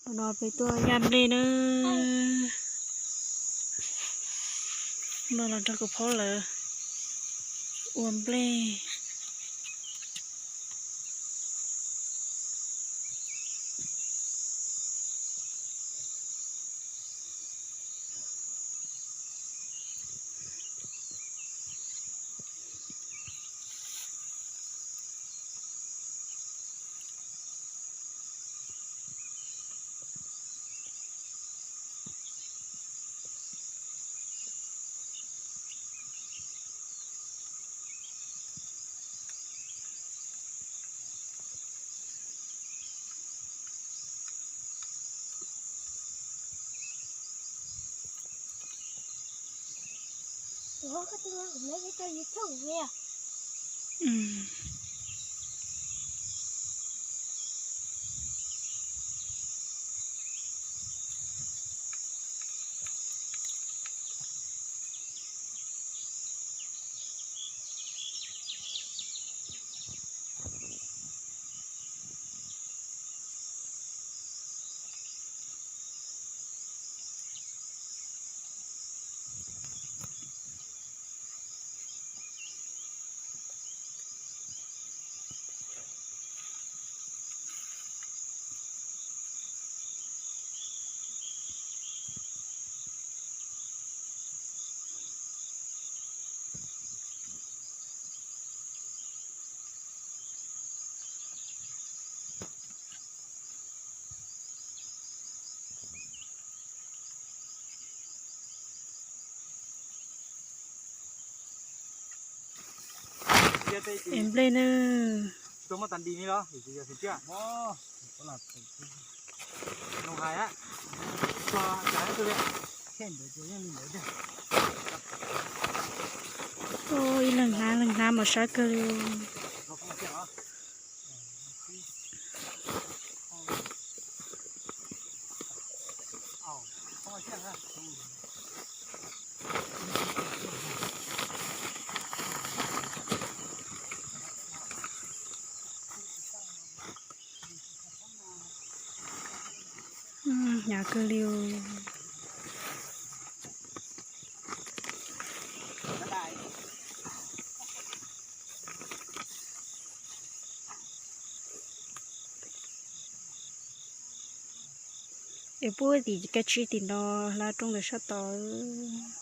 Hnub no peb tuaj yaj nplej na. Hnub no los nrog kuv phob lawv ua nplej. Es nplej na. Ua ib leeg hnab leeg hnab mas sab kawg li. Hnyav kawg li. Es puag tim kab tsib tim no, hlab rooj ntawm sab tod.